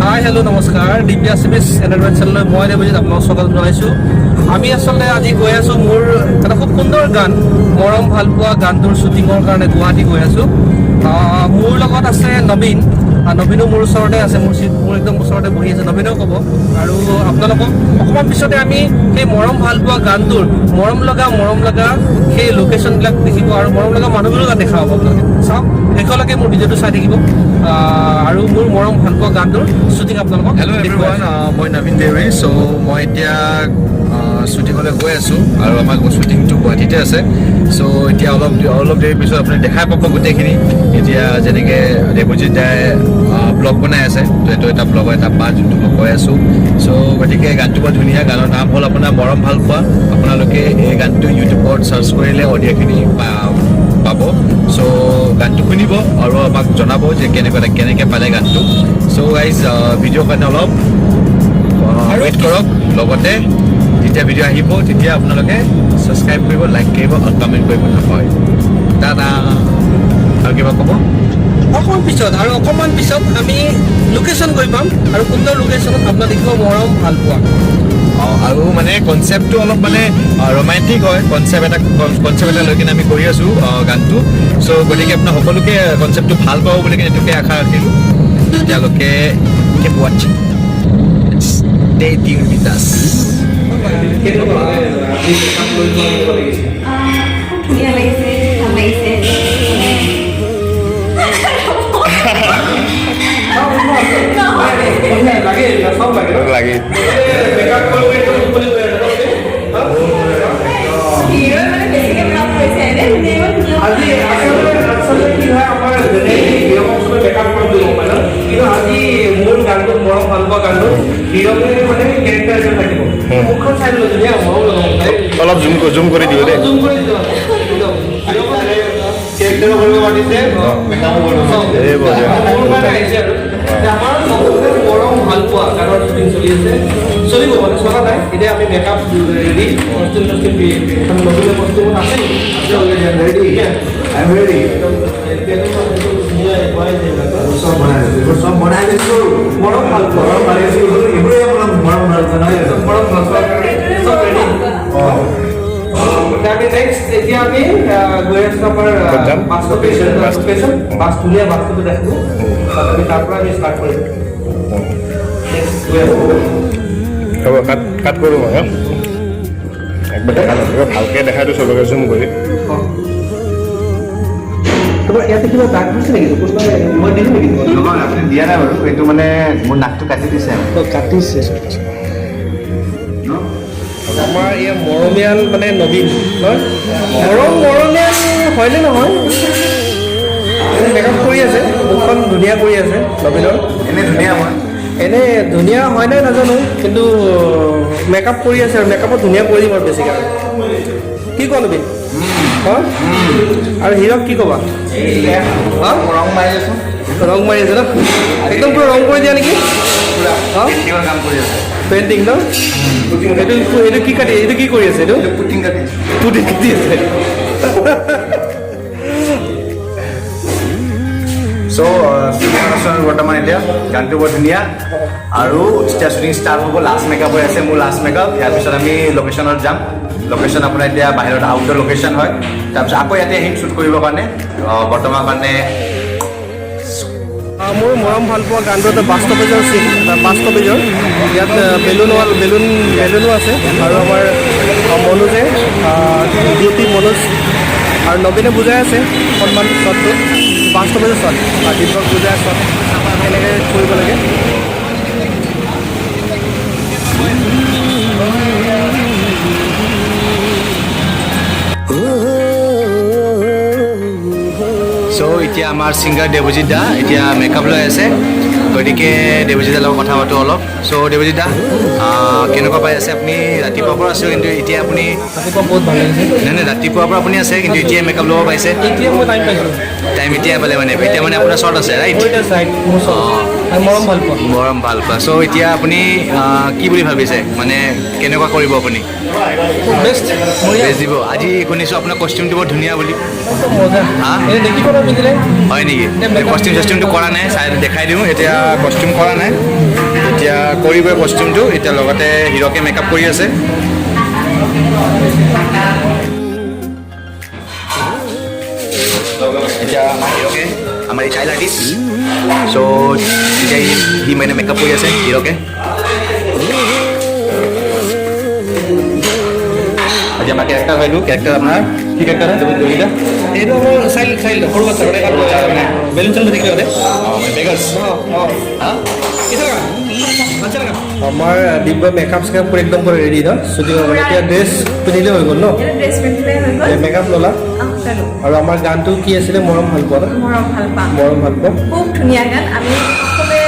হাই, hello', নমস্কাৰ। ডিপি Assamese entertainment চেনেললৈ মই দেৱজিত আপোনালোক স্বাগতম জনাইছোঁ। আমি আচলতে আজি গৈ আছোঁ মোৰ এটা খুব সুন্দৰ গান মৰম ভালপোৱা গানটোৰ শ্বুটিঙৰ কাৰণে গুৱাহাটী গৈ আছোঁ। মোৰ লগত আছে নবীন। নবীনো মোৰ ওচৰতে আছে, মোৰ চিট, মোৰ একদম ওচৰতে বহি আছে। নবীনেও ক'ব আৰু আপোনালোকক অকণমান পিছতে আমি সেই মৰম ভালপোৱা গানটোৰ মৰম লগা সেই লোকেশ্যনবিলাক দেখিব আৰু মৰম লগা মানুহবোৰো তাত দেখা পাব। আপোনালোকে চাওক, শেষলৈকে মোৰ ভিডিঅ'টো চাই থাকিব আৰু মোৰ মৰম ভালপোৱা গানটোৰ শ্বুটিং আপোনালোকক হেল্ল' দেখুৱাই এভৰিৱান, মই নবীন দেউৰী। চ' মই এতিয়া শ্বুটিঙলৈ গৈ আছোঁ আৰু আমাৰ শ্বুটিংটো গুৱাহাটীতে আছে। চ' এতিয়া অলপ অলপ দেৰিৰ পিছত আপুনি দেখাই পাব গোটেইখিনি। এতিয়া যেনেকৈ দেৱজিত দাই ব্লগ বনাই আছে, তো এইটো এটা ব্লগৰ এটা পাৰ্ট যোনটো মই কৈ আছোঁ। চ' গতিকে গানটো বৰ ধুনীয়া। গানৰ নাম হ'ল আপোনাৰ মৰম ভালপোৱা। আপোনালোকে এই গানটো ইউটিউবত চাৰ্চ কৰিলে অডিঅ'খিনি পাব। চ' গানটো শুনিব আৰু আমাক জনাব যে কেনেকুৱা, কেনেকৈ পালে গানটো। চ' গাইজ, ভিডিঅ'ৰ কাৰণে অলপ ৱেইট কৰক। লগতে যেতিয়া ভিডিঅ' আহিব, তেতিয়া আপোনালোকে ছাবস্ক্ৰাইব কৰিব, লাইক কৰিব আৰু কমেণ্ট কৰিব নাপাহৰিব। টাটা। আৰু কিবা ক'ব? অকণমান পিছত আৰু অকণমান পিছত আমি লোকেশ্যন গৈ পাম আৰু সুন্দৰ লোকেশ্যনত আপোনাক দেখিব মৰম ভালপোৱা। অঁ, আৰু মানে কনচেপ্টটো অলপ মানে ৰোমান্টিক হয়। কনচেপ্ট এটা লৈ কিনে আমি কৰি আছোঁ গানটো। চ' গতিকে আপোনাৰ সকলোকে কনচেপ্টটো ভাল পাব বুলি কিনে এইটোকে আশা ৰাখিলোঁ। তেতিয়ালৈকে keep watching, stay tuned with us. কেনেকুৱা লৈ যোৱা, কেনেকুৱা লাগিছে? খুব ধুনীয়া লাগিছে, ভাল লাগিছে। লাগে, চব লাগে। লাগে। মেকআপ কৰিব একদম মুকলি হৈ আছে। হিৰ'ই মানে বেছিকে মেকআপ কৰিছে। এনে ধুনীয়া, ইমান ধুনীয়া। আজি আচলতে কি হয়, আমাৰ জেনেৰেলি হিৰকক চবে মেকআপ কৰে বুলি গম পায় ন, কিন্তু আজি মোৰ গানটোত, মৰম ভাল পোৱা গানটোত হিৰকে মানে কেৰেক্টাৰ হিচাপে থাকিব। মুখখন চাই দিলো, ধুনীয়া মৰম লগা। অলপ জুম কৰি দিওঁ দেই। জুম কৰি দিলো একদম। কেৰেক্টাৰো কৰিব মাতিছে, মেকআপো কৰিব মাতিছে। এই বঢ়িয়া। মোৰ কাৰণে আহিছে। আৰু এতিয়া আমাৰ নতুনকৈ মৰম ভাল পোৱা গানৰ শ্বুটিং চলি আছে, চলিব মানে চলা নাই। এতিয়া আমি মেকআপ ৰেডি, কষ্টিউম চষ্টিউম, এখন নতুন কষ্টিউমত আছে আছে already. Ready. I am ready. একদম একদম ধুনীয়া হোৱাই যায় এইবিলাক। চব বনাই লৈছো, এইবোৰ চব বনাই লৈছো। মৰম ভাল পোৱা। মৰম ভাল লৈছো। এইবোৰে আপোনাৰ মৰম ভাল পোৱা নহয় জানো? মৰম ভাল পোৱা চব ৰেডি। অঁ। আমি নেক্সট এতিয়া আমি গৈ আছোঁ আমাৰ ক'ত যাম? Bus location. Bus. Location bus, ধুনীয়া বাছটো দেখিব। তাত আমি তাৰ পৰা আমি ষ্টাৰ্ট কৰিম। নেক্সট গৈ আছোঁ। হ'ব, কাট কাট কৰোঁ মই। হা, একবাৰ দেখা নাই, একবাৰ ভালকৈ দেখাই দিওঁ চবকে জুম কৰি। তোমাৰ ইয়াতে কিবা দাগ হৈছে নেকি? কোনোবাই মই দিলোঁ নেকি তোমাক? নহয়, আপুনি দিয়া নাই বাৰু। এইটো মানে মোৰ নাকটো কাটি দিছে। কাটিছে। আমাৰ ইয়াৰ মৰমীয়াল মানে নবীন নহয়, মৰমীয়াল হয়নে নহয়, মেকআপ কৰি আছে, মুখখন ধুনীয়া কৰি আছে নবীনৰ। এনে ধুনীয়া মই। এনে ধুনীয়া হয় নাই নাজানো, কিন্তু মেকআপ কৰি আছে আৰু মেকআপত ধুনীয়া কৰি দিম আৰু বেছিকৈ। আৰু কি কোৱা নবীন? হয়। আৰু হিৰক কি ক'বা? হা? ৰং মাৰি আছো। ৰং মাৰি আছে ন? একদম পুৰা ৰং কৰি দিয়া নেকি? হা? পেইণ্টিঙৰ কাম কৰি আছে। পেইণ্টিং ন? এইটো কি কাটি, এইটো কি কৰি আছে এইটো? এইটো পুটিং কাটি। পুটিং কাটি আছে। চ' শ্বুটিঙত আছোঁ আমি বৰ্তমান এতিয়া। গানটো বৰ ধুনীয়া আৰু এতিয়া শ্বুটিং ষ্টাৰ্ট হ'ব। লাষ্ট মেকআপ হৈ আছে, মোৰ লাষ্ট মেকআপ। ইয়াৰ পিছত আমি লোকেশ্যনত যাম। লোকেশ্যন আপোনাৰ এতিয়া বাহিৰত আউটডোৰ লোকেশ্যন হয়। তাৰপিছত আকৌ ইয়াতে আহিম শ্বুট কৰিবৰ কাৰণে। বৰ্তমান কাৰণে মোৰ মৰম ভাল পোৱা গানটো এটা বাছ ষ্টপেজৰ চিন, এটা বাছ ষ্টপেজৰ ইয়াত বেলুন ৱাল, বেলুনো আছে। আৰু আমাৰ মনোজে, ডিউটি মনোজ আৰু নবীনে বুজাই আছে অকণমান শ্বটটো, বাছ ষ্টপেজৰ শ্বট। দীপক বুজাই শ্বট কেনেকৈ কৰিব লাগে। চ' এতিয়া আমাৰ ছিংগাৰ দেৱজিত দা এতিয়া মেকআপ লৈ আছে। গতিকে দেৱজিত দাৰ লগত কথা পাতোঁ অলপ। চ' দেৱজিত দা, কেনেকুৱা পাই আছে আপুনি? ৰাতিপুৱাৰ পৰা আছে, কিন্তু এতিয়া আপুনি ৰাতিপুৱা বহুত ভাল লাগিছে। নাই নাই, ৰাতিপুৱাৰ পৰা আপুনি আছে, কিন্তু এতিয়া মেকআপ ল'ব পাইছে। এতিয়া মই টাইম পাইছোঁ। টাইম এতিয়া পালে, মানে এতিয়া মানে আপোনাৰ শ্বট আছে, ৰাইট? মোৰ এতিয়া চাইড মোৰ শ্বট আৰু মৰম ভাল পোৱা। মৰম ভাল পোৱা। চ' এতিয়া আপুনি কি বুলি ভাবিছে, মানে কেনেকুৱা কৰিব আপুনি? বেষ্ট। বেষ্ট দিব। আজি শুনিছোঁ আপোনাৰ কষ্টিউমটো বৰ ধুনীয়া বুলি। একদম মজা। হা? এই দেখিব ন পিন্ধিলে। হয় নেকি? কষ্টিউম চষ্টিউমটো কৰা নাই, চাই দেখাই দিওঁ। এতিয়া কষ্টিউম কৰা নাই। এতিয়া কৰিবই কষ্টিউমটো। এতিয়া লগতে হিৰকে মেকআপ কৰি আছে। এতিয়া আমাৰ হিৰকে, আমাৰ এই চাইল্ড আৰ্টিষ্ট, চ' এতিয়া সি মানে মেকআপ কৰি আছে হিৰকে। আজি আমাৰ কেৰেক্টাৰ হয়তো কেৰেক্টাৰ আপোনাৰ কি কেৰেক্টাৰ হয় জয়গীতা? এইটো আমাৰ চাইল্ড, চাইল্ড সৰু বাচ্চা, মানে বেলুন চেলুন থাকিলে মানে বেগাৰ্ছ। আমাৰ দিব্য মেকআপ চেকআপ কৰি একদম পুৰা ৰেডি ন শ্বুটিঙৰ কাৰণে? এতিয়া ড্ৰেছ পিন্ধিলে হৈ গ'ল ন? ড্ৰেছ পিন্ধিলে হৈ গ'ল। মেকআপ ল'লা? আহ, ল'লো। আৰু আমাৰ গানটো কি আছিলে? মৰম ভাল পোৱা ন? মৰম ভাল পাওঁ। মৰম ভাল পোৱা। খুব ধুনীয়া গান। আমি সকলোৱে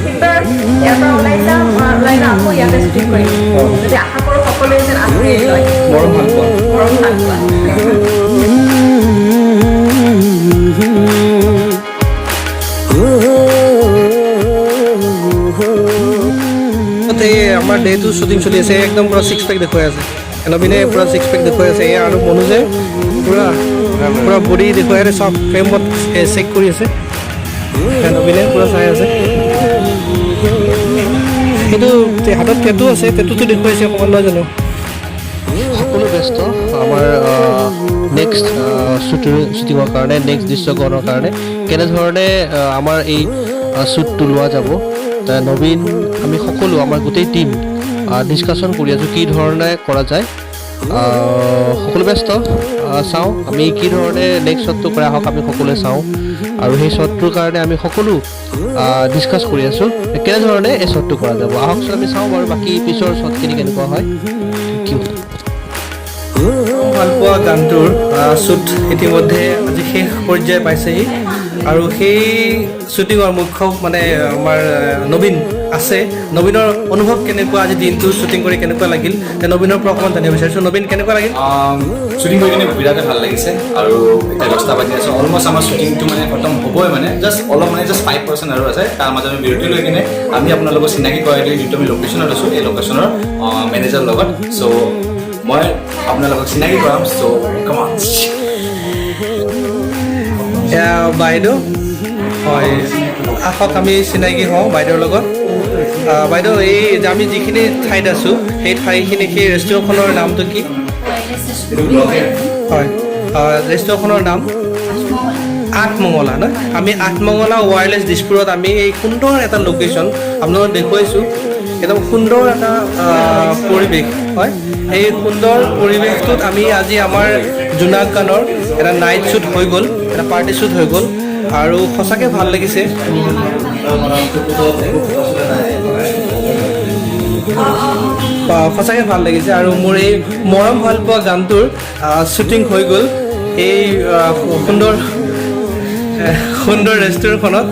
এইবাৰ ইয়াৰ পৰা ওলাই যাম, ওলাই যাম, আকৌ ইয়াতে শ্বুটিং কৰিম। গতিকে আশা কৰোঁ সকলোৱে যেন আদৰি লয়। মৰম ভাল পোৱা। মৰম ভাল পোৱা। এই আমাৰ ডে 2 শ্বুটিং চলি আছে। একদম পুৰা ছিক্স পেক দেখুৱাই আছে নবীনে, পুৰা ছিক্স পেক দেখুৱাই আছে এয়া। আৰু মনোজে পুৰা পুৰা বডি দেখুৱাই আছে, চব ফ্ৰেমত চেক কৰি আছে। নবীনে পুৰা চাই আছে। সেইটো হাতত টেটু আছে, টেটুটো দেখুৱাইছে অকণমান, নহয় জানো? সকলো ব্যস্ত আমাৰ নেক্সট শ্বুটিঙৰ কাৰণে, নেক্সট দৃশ্যগ্ৰহণৰ কাৰণে কেনেধৰণে আমাৰ এই শ্বুটটো লোৱা যাব। নবীন, আমি সকলো, আমাৰ গোটেই টীম ডিছকাশ্যন কৰি আছোঁ কি ধৰণে কৰা যায়। সকলো ব্যস্ত। চাওঁ আমি কি ধৰণে নেক্সট শ্বটটো কৰা হওক, আমি সকলোৱে চাওঁ। আৰু সেই শ্বটটোৰ কাৰণে আমি সকলো ডিছকাছ কৰি আছোঁ কেনেধৰণে এই শ্বটটো কৰা যাব। আহকচোন আমি চাওঁ বাৰু বাকী পিছৰ শ্বটখিনি কেনেকুৱা হয়। Thank U. ভাল পোৱা গানটোৰ শ্বুট ইতিমধ্যে আজি শেষ পৰ্যায় পাইছেহি আৰু সেই শ্বুটিঙৰ মুখ্য মানে আমাৰ নবীন আছে। নবীনৰ অনুভৱ কেনেকুৱা? আজি দিনটো শ্বুটিং কৰি কেনেকুৱা লাগিল? নবীনৰ পৰা অকণমান জানিব বিচাৰিছোঁ। নবীন, কেনেকুৱা লাগিল? শ্বুটিং কৰি কিনে বিৰাটে ভাল লাগিছে। আৰু এতিয়া 10টা বাজি আছে, অলমষ্ট আমাৰ শ্বুটিংটো মানে খতম হ'বই, মানে জাষ্ট অলপ, মানে জাষ্ট 5% আৰু আছে। তাৰ মাজত আমি বিৰতি লৈ কিনে আমি আপোনালোকক চিনাকি কৰাই দিওঁ, যোনটো আমি লোকেশ্যনত আছোঁ, এই লোকেশ্যনৰ মেনেজাৰ লগত। চ' মই আপোনালোকক চিনাকি কৰাম। চ' কম। এয়া বাইদেউ হয়। আহক আমি চিনাকি হওঁ বাইদেউৰ লগত। বাইদেউ, এই যে আমি যিখিনি ঠাইত আছোঁ, সেই ঠাইখিনি, সেই ৰেষ্টুৰেণ্টখনৰ নামটো কি হয়? ৰেষ্টুৰেণ্টখনৰ নাম আঠমঙলা ন? আমি আঠমঙলা ৱায়াৰলেছ দিছপুৰত আমি এই সুন্দৰ এটা লোকেশ্যন আপোনালোকক দেখুৱাইছোঁ। একদম সুন্দৰ এটা পৰিৱেশ হয়। এই সুন্দৰ পৰিৱেশটোত আমি আজি আমাৰ জোনাক গানৰ এটা নাইট শ্বুট হৈ গ'ল, এটা পাৰ্টি শ্বুট হৈ গ'ল আৰু সঁচাকৈ ভাল লাগিছে। সঁচাকৈ ভাল লাগিছে। আৰু মোৰ এই মৰম ভাল পোৱা গানটোৰ শ্বুটিং হৈ গ'ল এই সুন্দৰ সুন্দৰ ৰেষ্টুৰেণ্টখনত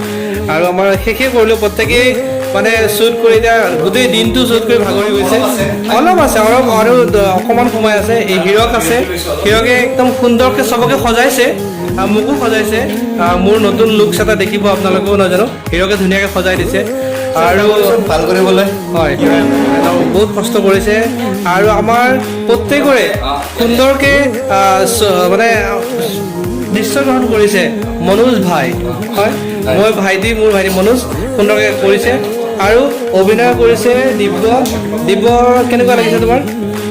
আৰু আমাৰ শেষেই কৰিলোঁ। প্ৰত্যেকেই মানে শ্বুট কৰি এতিয়া গোটেই দিনটো শ্বুট কৰি ভাগৰি গৈছে। অলপ আছে, অলপ আৰু অকণমান সময় আছে। এই হিৰক আছে, হিৰকে একদম সুন্দৰকৈ চবকে সজাইছে, মোকো সজাইছে। মোৰ নতুন লুকছ এটা দেখিব আপোনালোকেও, নাজানো, হিৰকে ধুনীয়াকৈ সজাই দিছে আৰু ভাল কৰিবলৈ। হয়, বহুত কষ্ট কৰিছে আৰু আমাৰ প্ৰত্যেকৰে সুন্দৰকৈ মানে দৃশ্যগ্ৰহণ কৰিছে মনোজ ভাই হয়। মই ভাইটি, মোৰ ভাইটি মনোজ সুন্দৰকৈ কৰিছে আৰু অভিনয় কৰিছে দিব্য। দিব্য, কেনেকুৱা লাগিছে তোমাৰ?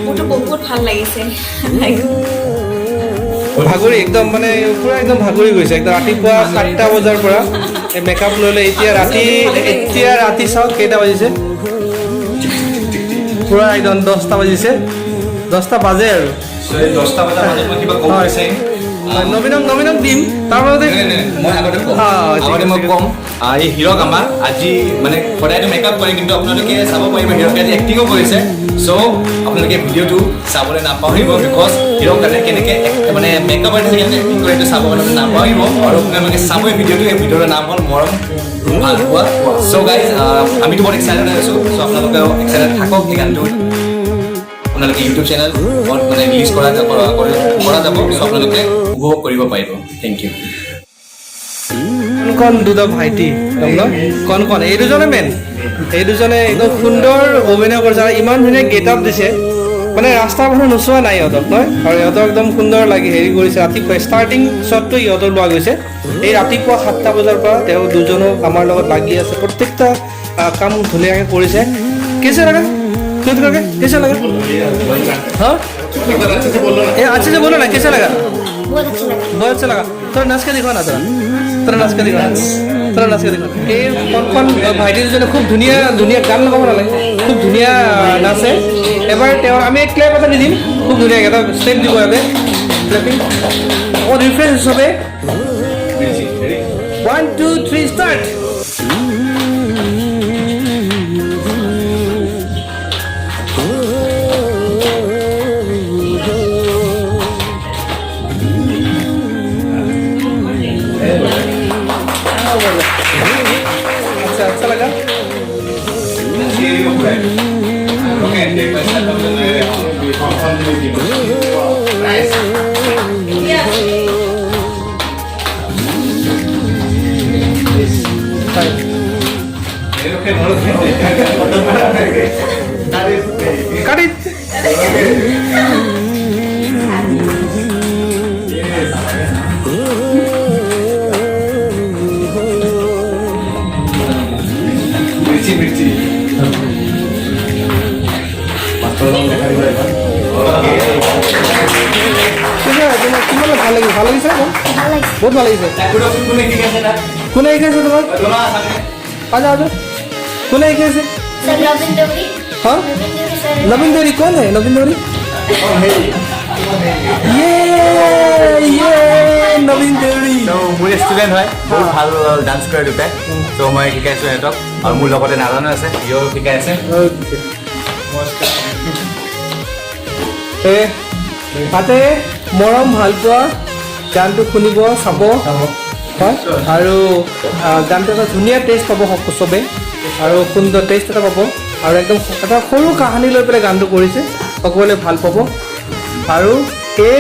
মোৰতো বহুত ভাল লাগিছে। ভাগৰি একদম, মানে পুৰা একদম ভাগৰি গৈছে একদম। ৰাতিপুৱা 7টা বজাৰ পৰা মেকআপ ল'লে, এতিয়া ৰাতি চাওক কেইটা বাজিছে, পুৰা একদম 10টা বাজিছে, 10টা বাজে আৰু। 10টা বজাৰ মাজত মই কিবা ক'ব বিচাৰিম। নবীনক দিম তাৰ মাজতে। মই আগতে ক'ম, আগতে মই ক'ম। এই হিৰক আমাৰ আজি মানে সদায়তো মেকআপ কৰে, কিন্তু আপোনালোকে চাব পাৰিব হিৰকে আজি এক্টিঙো কৰিছে। চ' আপোনালোকে ভিডিঅ'টো চাবলৈ নাপাহৰিব, because হিৰক কাৰণে কেনেকৈ মানে মেকআপ আৰ্টিষ্ট কেনেকৈ এক্টিং কৰে সেইটো চাব কাৰণে নাপাহৰিব। আৰু আপোনালোকে চাবই ভিডিঅ'টো। এই ভিডিঅ'টোৰ নাম হ'ল মৰম ভাল পোৱা। চ' গাইজ, আমিতো বহুত এক্সাইটেড হৈ আছোঁ, চ' আপোনালোকেও এক্সাইটেড থাকক। এই গানটো আপোনালোকে ইউটিউব চেনেল মানে ৰিলিজ কৰা যাব, চ' আপোনালোকে উপভোগ কৰিব পাৰিব। Thank U. কণ কণ দুটা ভাইটি ন, কণ কণ এই দুজনে মেইন। এই দুজনে একদম সুন্দৰ অভিনয় কৰিছে আৰু ইমান ধুনীয়া গেট আপ দিছে, মানে ৰাস্তাৰ মানুহ নোচোৱা নাই ইহঁতক নহয়। আৰু ইহঁতক একদম সুন্দৰ লাগি হেৰি কৰিছে। ৰাতিপুৱা ষ্টাৰ্টিং শ্বটটো ইহঁতৰ লোৱা গৈছে। এই ৰাতিপুৱা 7টা বজাৰ পৰা তেওঁ দুজনো আমাৰ লগত লাগি আছে প্ৰত্যেকটা কাম ধুনীয়াকৈ কৰিছে। कैसा लगा? क्यों करके कैसा लगा? हाँ, ए अच्छे से बोलो ना, कैसा लगा? बहुत अच्छा लगा। बहुत अच्छा लगा। थोड़ा नाच के दिखाओ ना, थोड़ा थोड़ा नाच के दिखाओ, थोड़ा नाच के दिखाओ। এই কণকণ ভাইটি দুজনে খুব ধুনীয়া ধুনীয়া গান লগাব নালাগে, খুব ধুনীয়া নাচে। এবাৰ তেওঁৰ আমি ক্লেপ এটা দি দিম, খুব ধুনীয়াকৈ এটা ষ্টেপ দিব ইয়াতে, ক্লেপিং অকণ ৰিফ্ৰেছ হিচাপে। 1 2 3 ষ্টাৰ্ট। अच्छा, अच्छा लगा। Cut it. মিৰ্চি মিৰ্চি। তোমাৰ কিমান ভাল লাগিছে? ভাল লাগিছে? ভাল লাগিছে। বহুত ভাল লাগিছে। কোনে শিকাইছে তোমাক? আচ্ছা আচ্ছা, কোনে শিকাইছে? सर, नवीन देवरी। हाँ? नवीन देवरी सर। नवीन देवरी कौन है? नवीन देवरी, ये ये नवीन देवरी। মোৰ ষ্টুডেণ্ট হয়, বহুত ভাল ডান্স কৰে দুটাই। ত' মই শিকাইছোঁ সিহঁতক আৰু মোৰ লগতে নাজানো আছে, সিও শিকাই আছে। এ তাতে মৰম ভালপোৱা গানটো শুনিব, চাব, হয়, আৰু গানটো এটা ধুনীয়া টেষ্ট পাব চবে, আৰু সুন্দৰ টেষ্ট এটা পাব, আৰু একদম এটা সৰু কাহানী লৈ পেলাই গানটো কৰিছে, সকলোৱে ভাল পাব। আৰু এই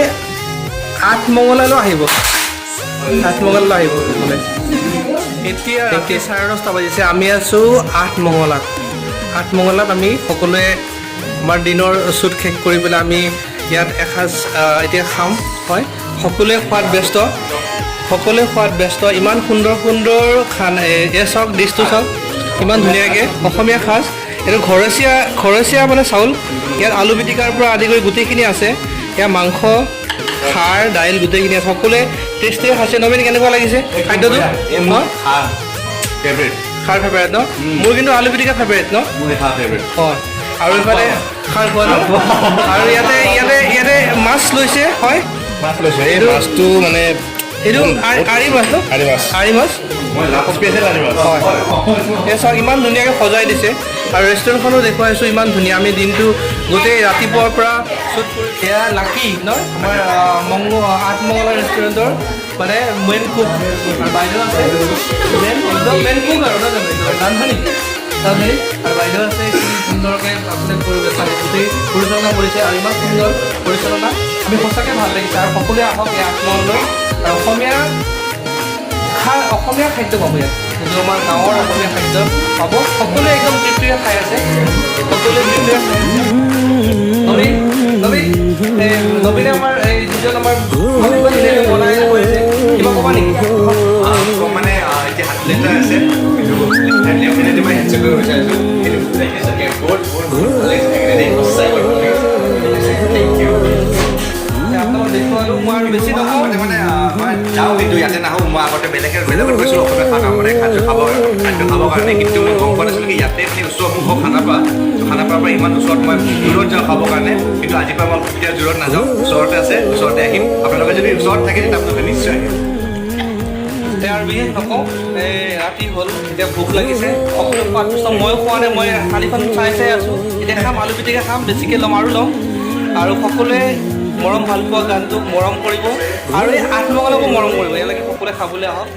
আঠমঙলালৈ আহিব, আঠমঙলালৈ আহিব মানে। এতিয়া ৰাতি 10:30 বাজিছে, আমি আছোঁ আঠমঙলাত। আঠমঙলাত আমি সকলোৱে আমাৰ দিনৰ শ্বুট শেষ কৰি পেলাই আমি ইয়াত এসাঁজ এতিয়া খাম। হয়, সকলোৱে খোৱাত ব্যস্ত, সকলোৱে খোৱাত ব্যস্ত। ইমান সুন্দৰ সুন্দৰ খানা, এই চাওক, ডিছটো চাওক, ইমান ধুনীয়াকৈ অসমীয়া সাজ। এইটো ঘৰচীয়া, ঘৰচীয়া মানে চাউল, ইয়াত আলু পিটিকাৰ পৰা আদি কৰি গোটেইখিনি আছে। ইয়াত মাংস, খাৰ, দাইল গোটেইখিনি আছে। সকলোৱে টেষ্টিয়ে খাইছে। নবীন, কেনেকুৱা লাগিছে খাদ্যটো? ফেভৰেট। খাৰ ফেভাৰেট ন? মোৰ কিন্তু আলু পিটিকা ফেভাৰেট ন? মোৰ খাৰ ফেভৰেট। হয়, আৰু এইফালে খাৰ খোৱা ন? আৰু ইয়াতে ইয়াতে ইয়াতে মাছ লৈছে। হয়। মাছ লৈছোঁ। এই মাছটো মানে এইটো আৰি মাছ ন? আৰি মাছ। আৰি মাছ। মই স্পেচিয়েল আৰি মাছ। হয়, এই চাওক, ইমান ধুনীয়াকৈ সজাই দিছে আৰু ৰেষ্টুৰেণ্টখনো দেখুৱাইছোঁ, ইমান ধুনীয়া। আমি দিনটো গোটেই ৰাতিপুৱাৰ পৰা শ্বুট কৰি, এয়া লাকি নহয়, আমাৰ মংগ আঠমঙলা ৰেষ্টুৰেণ্টৰ মানে মেইন কুক, আৰু বাইদেউ আছে, মেইন একদম মেইন কুক আৰু নহয় জানো? ৰান্ধনি, ৰান্ধনি। আৰু বাইদেউ আছে, কি সুন্দৰকৈ আপুনি পৰিৱেশ গোটেই পৰিচালনা কৰিছে, আৰু ইমান সুন্দৰ পৰিচালনা, আমি সঁচাকৈ ভাল লাগিছে। আৰু সকলোৱে আহক এই আঠমঙললৈ, আৰু অসমীয়া অসমীয়া খাদ্য পাব ইয়াত, যিটো আমাৰ গাঁৱৰ অসমীয়া খাদ্য পাব। সকলোৱে একদম তৃপ্তিৰে খাই আছে, সকলোৱে তৃপ্তিৰে খাই আছে। নবীন, নবীন, এই নবীনে আমাৰ এই যিজন আমাৰ ইমান ধুনীয়াকৈ বনাই কৰিছে, কিবা ক'বা নেকি? মানে এতিয়া হাত লেতেৰা আছে, কিন্তু লেফ্ট হেণ্ডেদি মই হেণ্ডছেক কৰিব বিচাৰিছোঁ। কিন্তু বহুত বহুত বহুত ভাল লাগিছে সেইকাৰণে দেই, সঁচাই বৰ ভাল লাগিছে। Thank U. আপোনালোক দেখুৱালোঁ, মই আৰু বেছি নকওঁ। মানে মানে মই যাওঁ, কিন্তু ইয়াতে নাহোঁ। মই আগতে বেলেগত গৈছিলোঁ অসমীয়া খানা, মানে খাদ্য খাবৰ কাৰণে, কিন্তু মই গম পোৱা নাছিলোঁ কি ইয়াতে মানে ওচৰত। মোৰ ঘৰ খানাপাৰা, ত' খানাপাৰাৰ পৰা ইমান ওচৰত, মই দূৰত যাওঁ খাবৰ কাৰণে, কিন্তু আজিৰ পৰা মই এতিয়া দূৰত নাযাওঁ, ওচৰতে আছে, ওচৰতে আহিম। আপোনালোকে যদি ওচৰত থাকে তেতিয়া আপোনালোকে নিশ্চয় আহিব। এতিয়া আৰু বিশেষ নকওঁ। এই ৰাতি হ'ল, এতিয়া ভোক লাগিছে, সকলো খোৱাত ব্যস্ত। ময়ো খোৱা নাই, মই থালিখন চাই চাই আছোঁ। এতিয়া খাম, আলু পিটিকা খাম, বেছিকৈ ল'ম আৰু ল'ম। আৰু সকলোৱে মৰম ভালপোৱা গানটোক মৰম কৰিব আৰু এই আঠমঙলকো মৰম কৰিব। ইয়ালৈকে সকলোৱে খাবলৈ আহক।